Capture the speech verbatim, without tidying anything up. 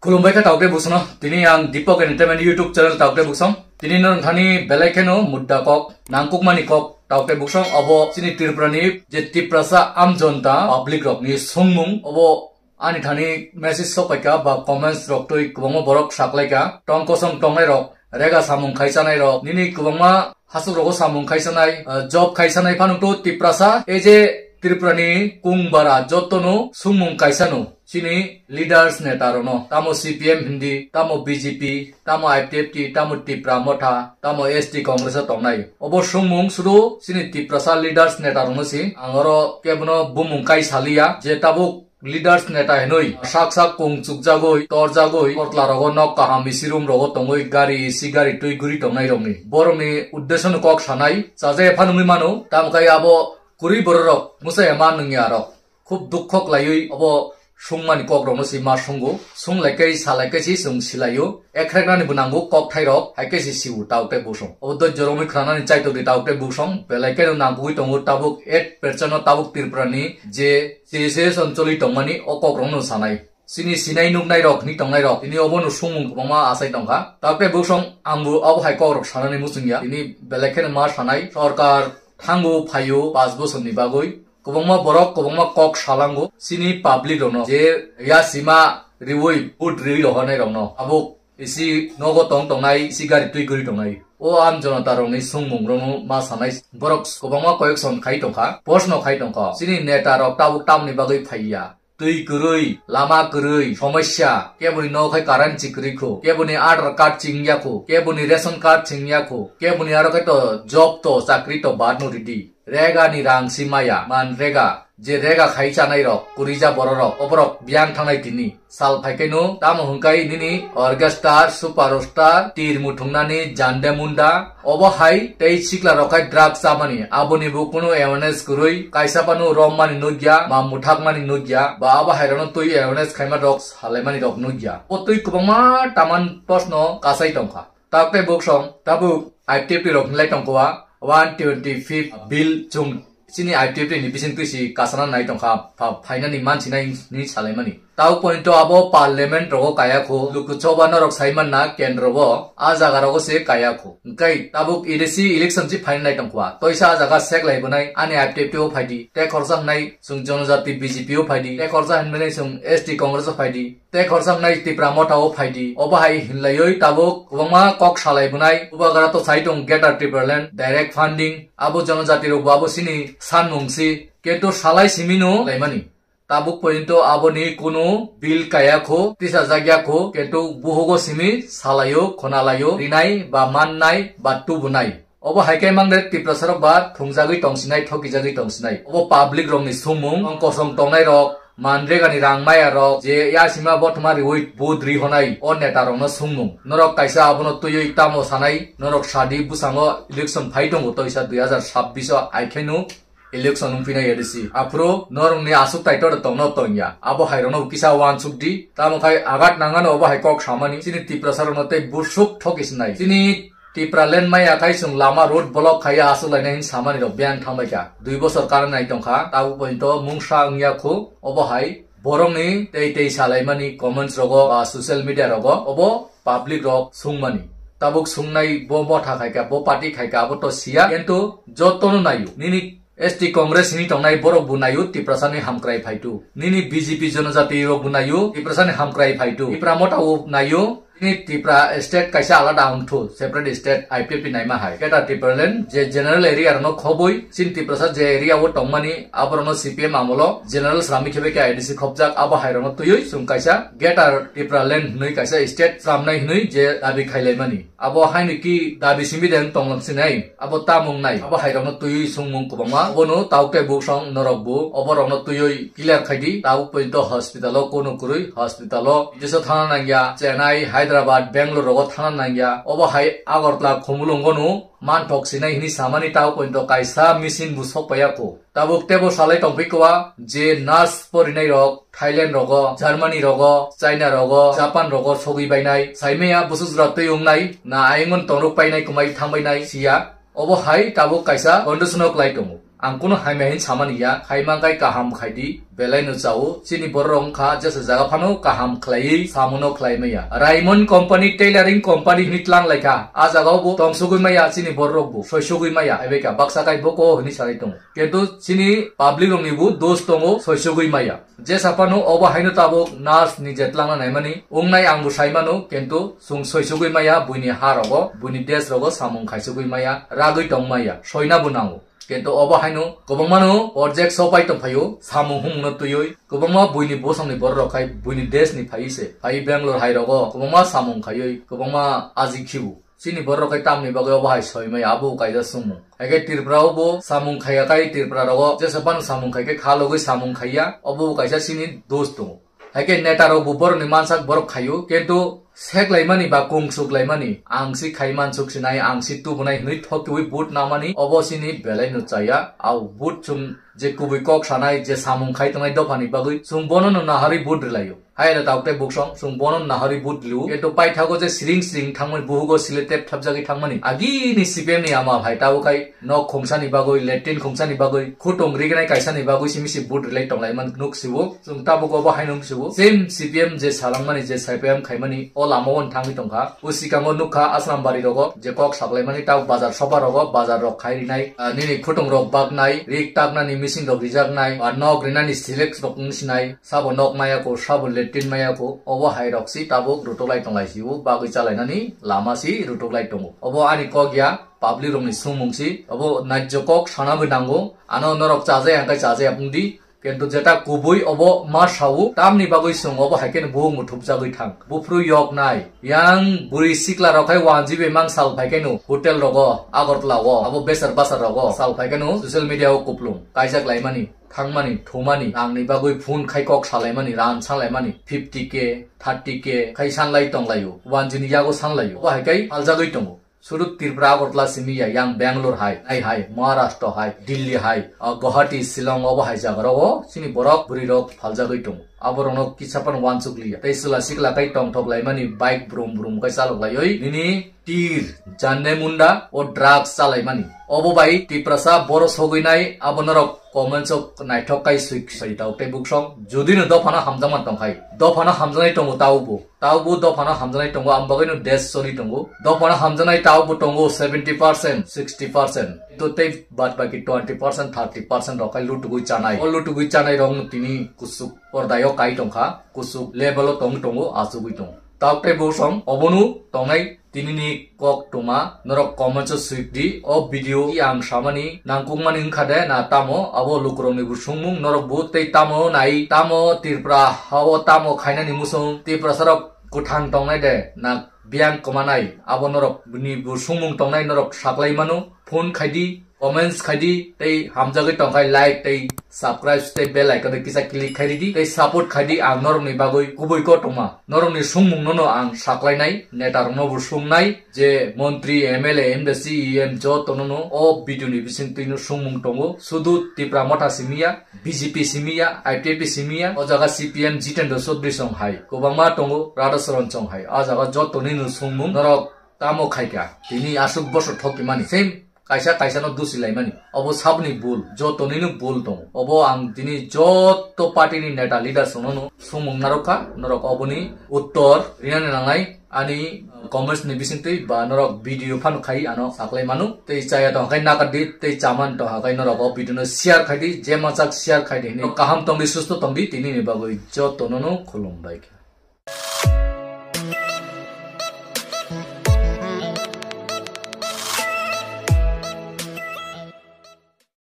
Khulumbai kha taukte busno. Tini ang Deepak Entertainment YouTube channel taukte busong. Tini no thani belai kheno mudda kok, nangkukmani kok taukte busong. Obo chini Tripura ni je Tiprasa amjonta public rok ni sungmung, obo ani thani message sopaikha ba comments rok twi kwbangma borok saklaikha. Tong kosong tongnai rok, rega samung khaisanai rok, nini kwbangma hasuk rogo samung khaisanai, ah, job khaisanai phano to Tiprasa, ei je Tripura ni kungbara jotono sungmung kaisano. Chini leaders neta rokno, tamo C P M hindi, tamo B J P, tamo I P F T, tamo Tipra Motha, tamo S T Congress o tongnai. Obo sungmung sudu chini Tiprasa leaders neta rokno si. Ang oro kebono bumung kai saliya, je tabuk leaders neta hinoi sak sak kung chukjagoi, torjagoi, kortla rogo nok kaham isi room rogo tongoi, gari isi gari twi guri tongnai rokni. Borokni uddesho no kok sanai, chaja epha nungwi mano, tamo kai abo kwrwi borok rok, musa ema nungya rok. Khub dukho klaiwi obo sungmani kok rokno si ma sungo. Sung laikai, sa laikai si sung silaio. Ekhreknani bo nango kokthai rok, hai khe si siu tauk tei busong. Obo dojjo romwi khwnanani chaitok di tauk tei busong. Belai khe nangkukwi tongo tabuk eight percent no tabuk Tripura ni je C S S oncholi tongmani o kok rokno sanai. Chini sinai nuknai rok, hini tongnai rok, tini obo no sungmung kwbangma achai tongkha. Tauk tei busong ang bo abo hai kok rok sanani muchungya. Tini belai kheno ma sanai, sorkar thango phaio panch bosorni bagwi. Kwbangma borok kwbangma kok salango chini public rokno je yasima riwi vote riwi rohornai rokno abo isi nogo tong tongnai, isi gari twi guri tongnai. O am jonota rokni sungmung rokno ma sanai borok kwbangma koyekson khai tongkha, post no khai tongkha. Chini neta rok tabuk tamni bagwi phaiya. Twi kwrwi, lama kwrwi, somosya, keboni nok hai current chi kwrwi kho, keboni Aadhaar card chingya kho, keboni ration card chingya kho, keboni aro khe to job to, chakri to, bad no ridi. Rega ni rang si maya, man rega, je rega khai chanai rok, kwrwija borok rok, oborok biyang thangnai tini. Sal phai khe no, tamo hwnkai nini orchestra, superstar, tir muthungnani, jande munda, obo hai tei sikla rok khai drugs chamani, aboni bo kunu awareness kwrwi, kaisa phano rommani nukya, ma muthakmani nukya, ba abo hai rokno twi awareness khaima rok salaimani rok nukya. O twi kwbangma taman post no kasai tongkha. Tabuk tei buksong, tabuk I P F T rok hinlai tongkha, one twenty-fifth bill chwng chini I P F T ni bising twi si kasana nai tongkha, pha-, phainani mansinai hinwi salaimani. Tabuk pointo abo parliament rogo kaya kho, Lok Sabha norok sai manna kendro bo, a jaga rogo se kaya kho. Hwnkhe tabuk A D C election si phainai tongkha, toisa a jaga sek lai bwnai, ani I P F T o phaidi, te khorsa wngnai chwng Jonojati B J P o phaidi, te khorsa hinmani chwng S T Congress o phaidi. Te khorsa wngnai Tipra Motha o phaidi. Obo hai hinlaioi tabuk kwbangma kok salai bwnai. Bubagra to sai tong Greater Tipraland, direct funding. Abo jonojati rok bo abo sini sanmung si. Kintu salai simi no laimani. Tabuk porjonto aboni kunu bill kaya kho, tisa jakya kho, kintu buhugo simi salaio, khonalaio, rinai ba mannai ba tubunai. Obo hai khe mangde Tiprasa rok ba thungjagwi tongsinai, thokijagwi tongsinai. Obo public rokni sumung, tong kosong tongnai rok, manrega ni rang maya rok, je yasima bothoma riwi vote ri honai, o neta rokno sumung. Norok kaisa abono twiwi tamo sanai, norok sadi bwskango election phai tongo toisa dui hazar sabbish o, ai khe no election wngphinai A D C. Aphuru norokni aswk Titor tongno tongya. Abo hai rokno kisa uansuk di, tamo khai agat nangano obo hai kok samani, chini Tiprasa rokno tei busuk thokisinai. Chini Tipraland maya khai chwng lama road block khaiya aswk lainai hin samani rok biyang thangbai kha. Dui bosor karan nai tongkha, tabuk pointo mungsa wngya khu, obo hai borokni tei tei salaimani comments rogo ba social media rogo, obo public rok sungmani. Tabuk sungnai bo motha khai kha, bo party khai kha, abo to siya, kintu jotono naio. Nini S T Congress ni tongnai borok bo naio, Tiprasa ni hamkrai phaitu. Nini B J P jonojati rok bo naio, Tiprasa ni hamkrai phaitu. Tipra Motha o naio, nini Tipra state kaisa alada wngthu, separate state I P F T naima hai. Greater Tipraland, je general area rokno khobwi, chini Tiprasa je area o tongmani, aborokno C P M amolo general srami khe bai khe I D C khobjak, abo hai rokno twiwi chwng kaisa Greater Tipraland hinwi kaisa state sramnai hinwi je dabi khailaimani. Abo haino ki dabi simi de wng tonglang sinai, abo tamung nai, abo hai rokno twiwi sungmung kwbangma, obono tabuk tei buksong norok bo, obo rokno twiwi clear khai di, tabuk pointo hospital o kono kwrwi, hospital o jeso thana nangya, Chennai, Hyderabad, Bangalore rogo thana nangya, obo hai Agartala Khumulwngo no manthok sinai hinwi samani tabuk pointo kaisa machine bo sok paiya kho. Tabuk tebo salai tongphi kho je nurse porinai rok, Thailand rogo, Germany rogo, China rogo, Japan rogo sogwi bainai. Saimaya busu jora twi wngnai, na ayung tongro painai kwmai thangbai nai siya. Obo hai tabuk kaisa condition o klai tongo. Ang kunu hamya hin samani ya, khaima kai kaham khai di, belai no chao. Chini borok wngkha jesa jaga phano kaham khlaiwi samuno khlai maya. Raymond company, tailoring company hini tlang laikha. A jaga o bo tongsugwi maya, chini borok bo soisugwi maya. Ebe ka baksa kai boko hini sanai tongo. Kintu chini public rokni bo dos tongo, soisugwi maya. Jesa phano obo haino tabuk nurse ni je tlangna naimani wngnai ang bo sai mano, kintu chwng soisugwi maya, buini ha rogo, buini desh rogo samung khaisugwi maya, ragwi tong maya, soina bo nango. Kintu obo haino kwbangmano project sopai tongphaio, samung humungno twiwi, kwbangma buini bosongni borok rok khai buini desh ni phaiwi se, phaiwi Bangalore hai rogo kwbangma samung khaiwi, kwbangma aji khibu. Chini borok rok khai tamni bagwi obo hai soi maya, abo kaisa sumung. Hai khe Tripura o bo samung khaiya khai Tripura rogo jesa phano samung khai khe kha logwi samung khaiya, obo kaisa chini dos tongo. Hai khe neta rok bo borok ni mansak borok khaio, kintu sek laimani ba kung suk laimani, ang si khai mansuk sinai, ang si tubunai hinwi thokiwi vote namani, obo chini belai no chaya. Au vote chwng je kubui kok sanai, je samung khai tongnai dophani bagwi chwng bono no naharwi vote rwlaio. Hai le tabuk tei buksong, chwng bono naharwi vote rwlio. Kintu paithago je siring siring thangmani buhugo sile tep thapjagwi thangmani. Agini C P M ni amal hai tabuk khai nok khungsani bagwi, latrine khungsani bagwi, khutung rignai kaisani bagwi simi si vote rwlai tonglaimani nuk sibo. Chwng tabuk obo haino nuk sibo. Same C P M je salangmani, je C P M khaimani, o lama o thangwi tongkha. O sikango nukha Aslam bari rogo, je kok saklaimani tabuk bazar sopa rogo, bazar rok khai rinai, ah, nini khutung rok baknai, rik taknani machine rok rijaknai, ah, nok rinani select rok wng sinai, sabo nok maya ko, sabo latrine maya ko, obo hai rok si tabuk rutuk lai tonglai sio, bagwi chalainani lama si rutuk lai tongo. Obo ani kok ya, public rokni sumung si, obo naijok kok sana bo nango, ano norok chajaya hwnkhe chajaya bung di, kintu jeta kubui obo ma sao, tamni bagwi chwng obo hai kheno buhuk muthupjagwi thang. Buphuru yok nai, yang bwrwi sikla rok hai wanji bai mang sal phai kheno hotel rogo, Agartala o, abo besar basar rogo sal phai kheno social media o kuplung kaijak laimani. Thangmani, thumani, rangni bagwi phone khai kok salaimani, ran sanlaimani, fifty K, thirty K khai sanlai tonglaio, wanjini yago sanlaio, bo hai khai phaljagwi tongo. Sudu Tripura, Agartala simi ya, yang Bangalore hai, nai hai, Maharashtra hai, Delhi hai, ah, Guwahati, Shillong obo hai jaga rogo chini borok bwrwi rok phaljagwi tongo. Abo rokno kisa phano wansuk liya. Tei chwla sikla khai tongthok laimani, bike brum brum khai chalok laioi, nini tir, janne munda, o drugs chalaimani. Obo bai Tiprasa boro sogwi nai, abo norok comments o naithok kai swi swi tao tei buksong. Jodi no dophano hamjakma tongkhai, dophano hamjaknai tongo tao bo. Tao bo dophano hamjaknai tongo, ang bagwi no desh choli tongo. Dophano hamjaknai tao bo tongo seventy percent, sixty percent. To tei bad baki twenty percent, thirty percent rok khai lutugwi chanai. O lutugwi chanai rok no tini kusuk pordai o kai tongkha, kusuk level o tong tongo, achugwi tongo. Tao tei buksong, obono tongnai Tinini kok tuma norok comments o swik di, o video i ang samani nangkukmani wngkha de na tamo, abo lukurokni bo sungmung norok bo tei tamo nai, tamo Tripura hao tamo khainani musung, Tiprasa rok kwthang tongnai de na biyang kwmanai, abo norok ni bo sungmung tongnai norok saklai mano, phone khai di, comments khai di, tei hamjagwi tongkhai like tei subscribe tei bell icon tei kisa click khai ridi, tei support khai di ang norokni bagwi kubui kotoma. Norokni sungmung nono ang saklainai, neta rokno bo sungnai, je montri, M L A, M D C, E M joto nono o video ni bising twi no sungmung tongo. Sudu Tipra Motha simiya, B J P simiya, I P F T simiya, o jaga C P M Jitendra Chaudhary song hai, kwbangma tongo, Radha Charan song hai. A jaga joto ni no sungmung norok tamo khaika, tini aswk bosor thokimani. Same kaisa kaisa no dusi laimani. Obo saboni bul, joto nini bul tong. Obo ang tini joto party ni neta leader sono no sumung narokha, norok oboni uttor rinani nangnai ani comments ni bisingtwi ba norok video phano khai ano saklai manu. Tei chaya tong hakai nakar di, tei chaman tong hakai norok o video no share khai di, je machak share khai di hini. Kaham tong di, susto tong di, tini ni bagwi joto no no khulum bai kha.